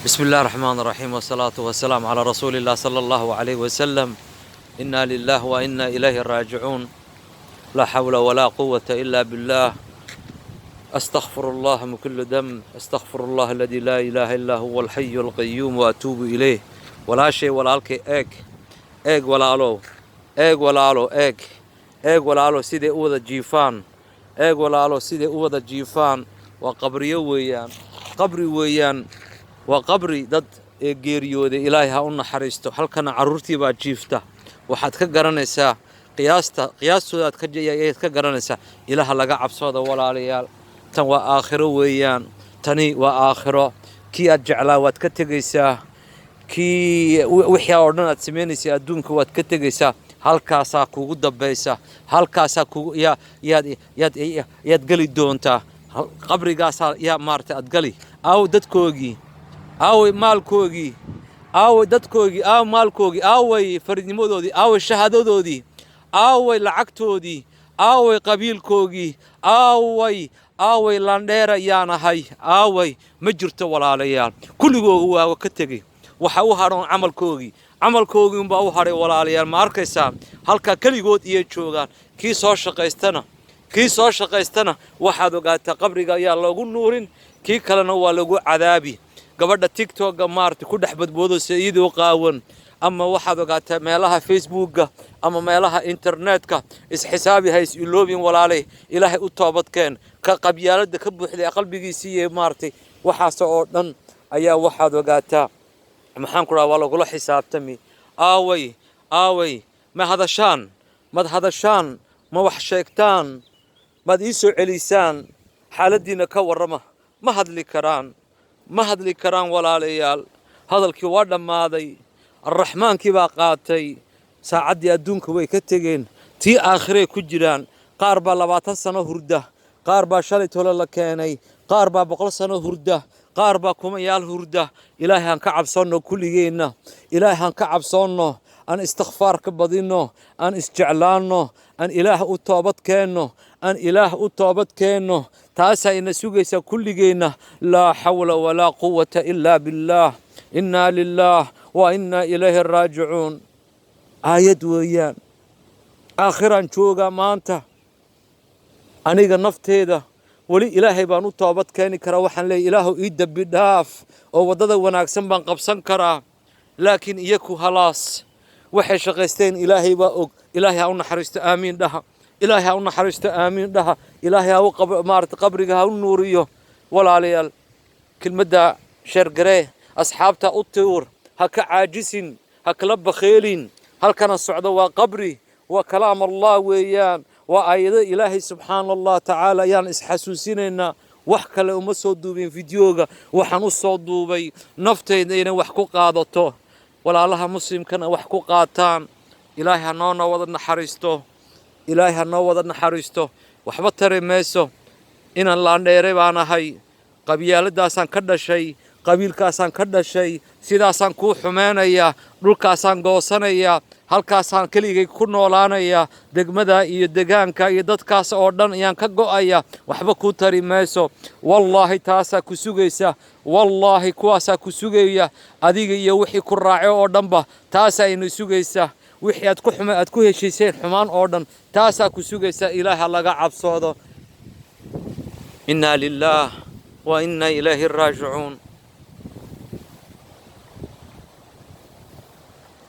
بسم الله الرحمن الرحيم، والصلاة والسلام على رسول الله صلى الله عليه وسلم. إنا لله وإنا إليه راجعون. لا حول ولا قوة إلا بالله. أستغفر الله من كل ذنب، أستغفر الله الذي لا إله إلا هو الحي القيوم وأتوب إليه. Walaashay, walaalkay, eeg, eeg walaalow, eeg walaalo, eeg, eeg walaalo siday u wada jiifaan. Eeg walaalo siday u wada jiifaan. Waa qabriyo weeyaan, qabri weeyaan, waa qabri dad ee geeriyooday. Ilaahay ha u naxariisto. Halkana carruurtii baa jiifta. Waxaad ka garanaysaa qiyaasta, qiyaastoodaad ka ayaad ka garanaysaa. Ilaaha laga cabsooda, walaalayaal. Tan waa aakhiro weeyaan, tani waa aakhiro. Kii aad jeclaa waad ka tegaysaa, kii wixii oo dhan aad samaynaysa adduunka waad ka tegaysaa. Halkaasaa kugu dambaysa, halkaasaa kugu yaa yaad yaad yaad geli doontaa. Qabrigaasaa yaa maaragtay aad gali. Aaw dadkoogii? Aaway maalkoogii? Aaway dadkoogii? Aaway maalkoogii? Aaway faridnimadoodii? Aaway shahaadadoodii? Aaway lacagtoodii? Aaway qabiilkoogii? Aaway, aaway landheera yaan ahay? Aaway? Ma jirto, walaalayaal. Kulligooga waa ka tegey. Waxa u hadhoon camalkoogii, camalkoogii unbaa u hadhay, walaalayaal. Ma arkaysaa halkaa keligood iyo joogaan? Kii soo shaqaystana, kii soo shaqaystana, waxaad ogaataa qabriga ayaa loogu nuurin, kii kalena waa lagu cadaabi. Gabadha TikTokga maaragtay ku dhex badboodaysa iyadoo qaawan, ama waxaad ogaataa meelaha Facebookga ama meelaha internetka, isxisaabi, ha is iloobin, walaalay. Ilaahay u toobadkeen. Ka qabyaalada ka buuxday qalbigiisii iyo maaragtay waxaas oo dhan ayaa, waxaad ogaataa, maxaan ku dhaha, waa lagula xisaabtami. Aaway, aaway? Ma hadashaan? Mad hadashaan? Ma wax sheegtaan? Maad ii soo celisaan? Xaaladdiina ka warrama. Ma hadli karaan, ma hadli karaan, walaalayaal. Hadalkii waa dhammaaday, arraxmaankii baa qaatay. Saacaddii adduunka way ka tegeen, tii aakhiray ku jiraan. Qaar baa 20 sano hurda, qaar baa shalay tole la keenay, qaar baa 100 sano hurda, qaar baa kumayaal hurda. Ilaahay aan ka cabsoonno kulligeenna, Ilaahay aan ka cabsoonno, aan istikfaar ka badinno, aan isjeclaanno, aan Ilaah u toobad keenno, aan Ilaah u toobad keenno. Taasaa ina sugaysaa kulligeenna. Laa xawla walaa quwata ilaa billaah. Innaa lillaah wa innaa ilayhi raajicuun. Aayad weeyaan. Aakhiraan joogaa maanta. Aniga nafteeda weli Ilaahay baan u toobad keeni karaa. Waxaan leeyahy, "Ilaahu, ii dembi dhaaf," oo waddada wanaagsan baan qabsan karaa. Laakiin iyaku halaas, waxay shaqaysteen Ilaahay baa og. Ilaahay ha u naxariisto, aamiin dhaha. Ilaahay ha u naxariisto, aamiin dhaha. Ilaahay ha u maarata qabriga ha u nuuriyo. Walaalayaal, kelmadda share garee, asxaabta u tuur, ha ka caajisin, ha kala bakheelin. Halkana socdo waa qabri, waa kalaam Allah weeyaan, waa aayado Ilaahay subxaana Allah tacaala. Ayaan isxasuusinaynaa. Wax kale uma soo duubin videoga. Waxaan u soo duubay naftayda inay wax ku qaadato, walaalaha muslimkana wax ku qaataan. Ilaahay ha noona wada naxariisto, Ilaahay ha noo wada naxariisto. Waxba tari mayso inaan laandheere baan ahay, qabyaaladaasaan ka dhashay, qabiilkaasaan ka dhashay, sidaasaan kuu xumeynayaa, dhulkaasaan goosanayaa, halkaasaan keligay ku noolaanayaa, degmada iyo degaanka iyo dadkaas oo dhan ayaan ka go'aya. Waxba kuu tari mayso, wallaahi. Taasaa ku sugaysa, wallaahi. Kuwaasaa ku sugaya, adiga iyo wixii ku raacay oo dhanba. Taasaa ina sugaysa. Wixii aad ku xuma aad ku heshiiseen xumaan oo dhan, taasaa ku sugaysa. Ilaaha laga cabsoodo. Innaa lillaah wa innaa ilayhi raajicuun.